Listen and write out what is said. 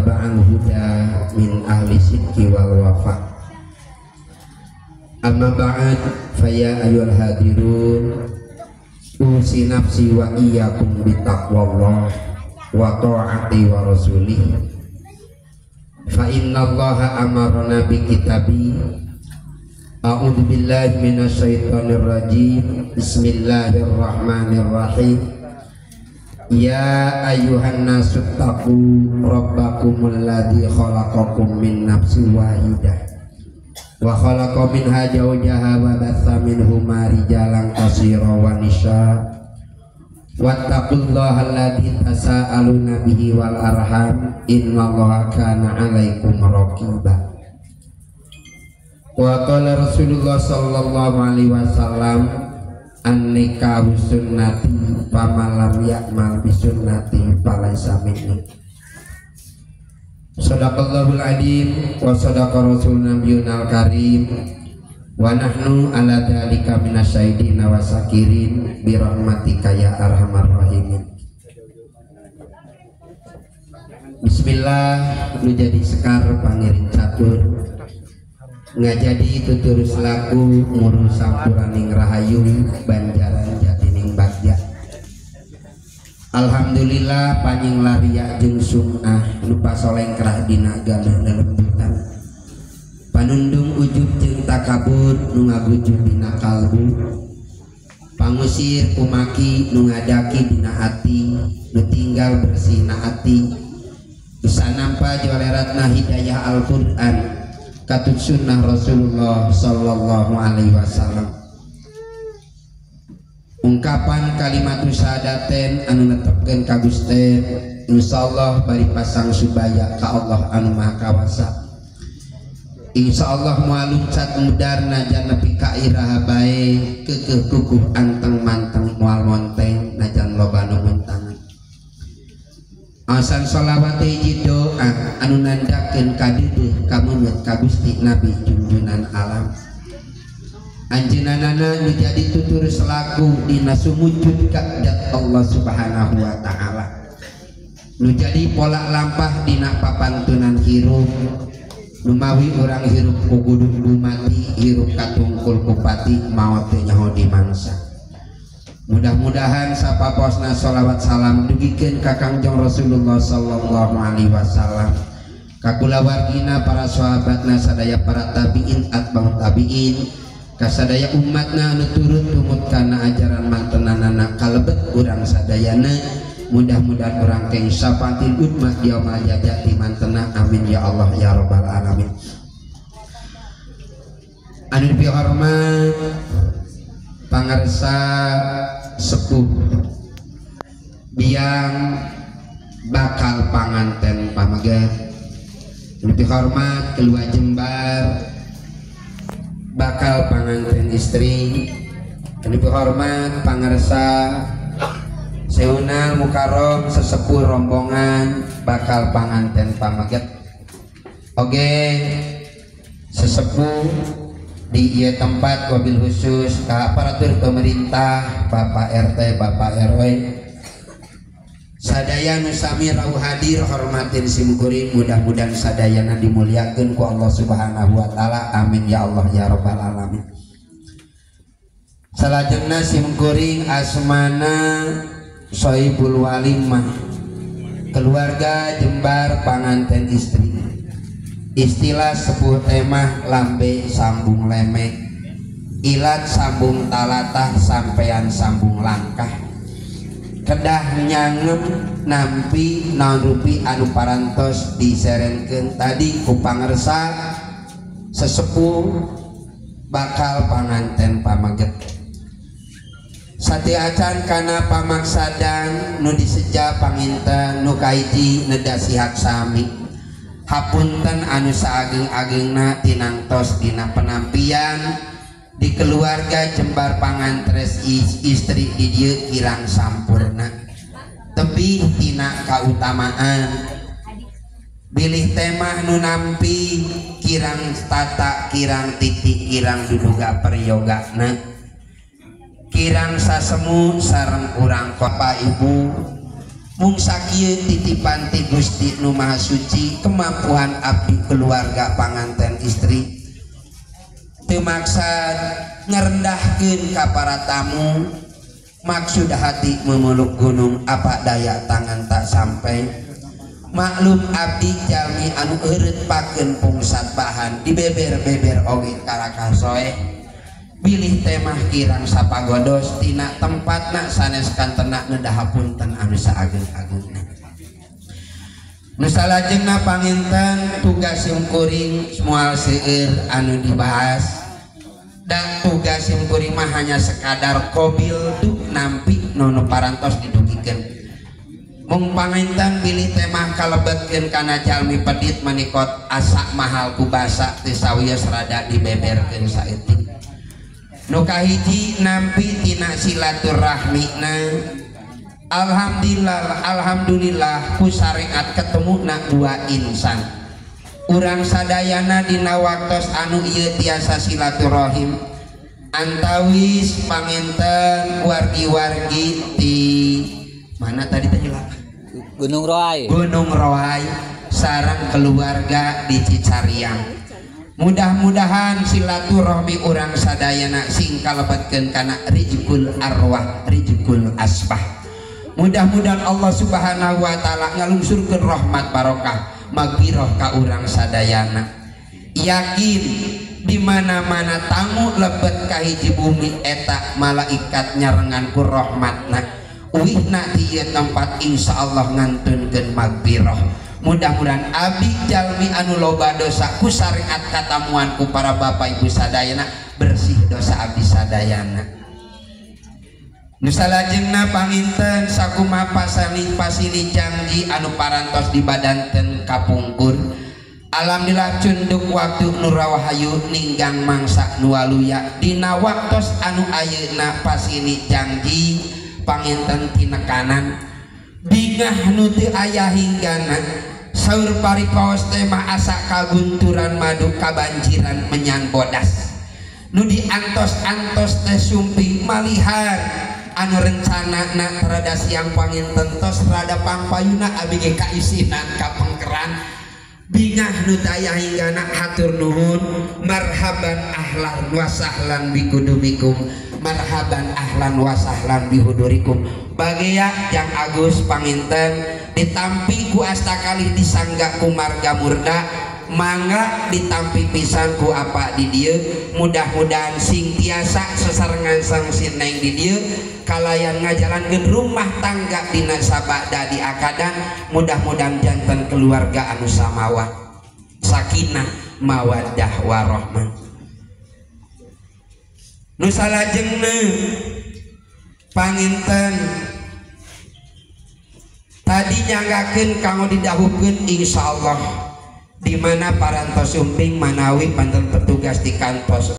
wattaba'al huda min ahli sidqi wal wafa. Amma ba'd, fa ya ayyuhal hadirun, usi nafsi wa iyyakum bitaqwallah wa ta'ati wa rasulih. Fa innallaha amarna bi kitabi. A'udzu billahi minasyaitonir rajim. Bismillahirrahmanirrahim. Ya ayyuhan nasu taqu rabbakumul ladzi khalaqakum min nafsin wahidah wa khalaqa minha zawjaha wa batsa minhuma rijalan katsiran wa nisaa. Wattaqullaha alladzi tasaaluna bihi wal arham innallaha kana 'alaikum raqiba. Wa qala Rasulullah sallallahu alaihi wasallam, an-nikahu sunnati faman lam ya'mal bi sunnati falaisa minni. Shadaqallahul adzim wa shadaqa rasulun nabiyunal karim wa nahnu ala dzalika minasyahidina wa syakirin bi rahmatika ya arhamar rahimin. Bismillah, nu jadi sekar pangiring catur ngajadi tutur selaku muru sampuraning rahayu banjaran jatining bagja. Alhamdulillah panjing laria jeung sum'ah nu pasolengkrah dina galeuh lelembutan panundung ujub jeung takabur nu ngagujub dina kalbu pangusir kumaki nu ngadaki dina ati nu tinggal bersih na ati bisa nampa joleratna hidayah Al-Qur'an katut sunnah Rasulullah sallallahu alaihi wasallam. Ungkapan kalimat syahadaten anu netepkeun ka Gusti insyaallah bari pasang subaya ka Allah anu Maha Kawasa. Insyaallah moal luncat mudar najan nepi ka iraha bae keukeuh kukuh anteng manteng moal monteng najan loba nu muntangan. Asan sholawat hiji doa anu nandakeun kadeudeuh ka meungeut ka Gusti Nabi junjunan alam. Anjeunna nu jadi tutur selaku dina sumujud ka dat Allah Subhanahu wa taala. Nu jadi pola lampah dina papantunan hirup. Numawi urang hirup ku kudu mati, hirup katungkul ku pati, maot teh nyaho di mangsa. Mudah-mudahan sapaposna sholawat salam dugikeun ka Kangjeng Rasulullah sallallahu alaihi wasallam. Ka kulawargina para sahabatna sadaya para tabiin atba'ut tabiin kasadaya umatna anu turut tumut kana ajaran mantenanana kalebet urang sadayana. Mudah-mudahan urang keng syafaatil ummah yaumal jazati mantena. Amin ya Allah ya rabbal alamin. Anu dihormat pangarsa sepuh biang bakal panganten pamaget, anu dihormat keluar Jembar bakal panganten istri, anu dihormat pangarsa Seunal Mukarrom sesepuh rombongan bakal panganten pamaget. Oge sesepuh di ieu tempat wabil khusus ka aparatur pemerintah, Bapak RT, Bapak RW, sadaya nu sami rauh hadir hormatin simkuring, mudah-mudahan sadayana dimuliakeun ku Allah Subhanahu wa taala. Amin ya Allah ya rabbal alamin. Salajengna simkuring asmana Sohibul Walimah, keluarga Jembar panganten istri. Istilah sepuh temah lambe sambung lemek, ilat sambung talatah sampean sambung langkah. Kedah nyangem nampi naon rupi anu parantos diserenkeun tadi ku pangersa sesepuh bakal panganten pamaget. Sati acan kana pamaksadan nu diseja panginten nu kahiji neda sihak sami. Hapunten anu saageng-agengna tinangtos dina penampian di keluarga Jembar pangantres istri di dieu kirang sampurna. Tebih tina kautamaan bilih tema nu nampi kirang tata kirang titik kirang duduga peryogana kirang sasemu sareng urang Bapak Ibu Mung sakieu titipan ti Gusti Nu Maha Suci kemampuan abdi keluarga panganten istri teu maksad ngerendahkeun ka para tamu, maksud hati memeluk gunung apa daya tangan tak sampai. Maklum abdi jalmi anu eureut pakeun pungsat bahan dibeber-beber oge karakah soeh bilih temah kirang sapagodos tina tempatna sanes kantena nedahapunten anu saageng-agengna. Nu salajengna panginten tugas simkuring moal seueur anu dibahas dan tugas simkuring mah hanya sekadar qobil tu nampi nu parantos didugikeun. Mung panginten bilih temah kalebetkeun kana jalmi pedit manikot asa mahal ku basa teu sawios rada dibeberkeun saeutik. Nu kahiji nampi tina silaturahmina. Alhamdulillah, alhamdulillah ku syariat ketemu na dua insan. Urang sadayana dina waktos anu ieu tiasa silaturahim antawis panginten wargi-wargi ti mana tadi teh lah? Gunung Roai. Gunung Roai sareng keluarga di Cicariang. Mudah-mudahan silaturahmi urang sadayana sing kalebetkeun kana rizqul arwah, rizqul asbah. Mudah-mudahan Allah Subhanahu wa taala ngalungsurkeun rahmat barokah magfirah ka urang sadayana. Yakin di mana-mana tamu lebet ka hiji bumi eta malaikat nyarengan ku rahmatna. Uihna di ieu tempat insyaallah ngantunkeun magfirah. Mudah-mudahan abdi jalmi anu loba dosa ku syariat katamuan ku para bapak ibu sadayana bersih dosa abdi sadayana. Nu salajengna panginten sakumaha pasini janji anu parantos dibadanten kapungkur. Alhamdulillah cunduk waktu nu rawahayu ninggang mangsa nu waluya dina waktos anu ayeuna pasini janji panginten tinekanan bingah nu teu aya hinggana. Saur paripaos teh mah asa kagunturan madu kabanjiran menyan bodas nu diantos-antos teh sumping malihan anu rencanana rada siang panginten tos rada pangpayuna abi ge kaisinan ka pengkeran bingah nu teu aya hinggana. Hatur nuhun, marhaban ahlan wa sahlan bikudumikum, marhaban ahlan wa sahlan bihudurikum. Bagea Jang Agus panginten ditampi ku astakali disangga ku marga murda, mangga ditampi pisan ku apa di dieu. Mudah-mudahan sing tiasa sesarengan sang sineng di dieu kalayan ngajalankeun rumah tangga dina sabada di akadan. Mudah-mudahan janten keluarga anu samawa sakinah mawaddah warahmah. Nu salajengna panginten tadi nyanggakeun kanggo didawuhkeun insyaallah di mana parantos sumping manawi panten petugas di kantos.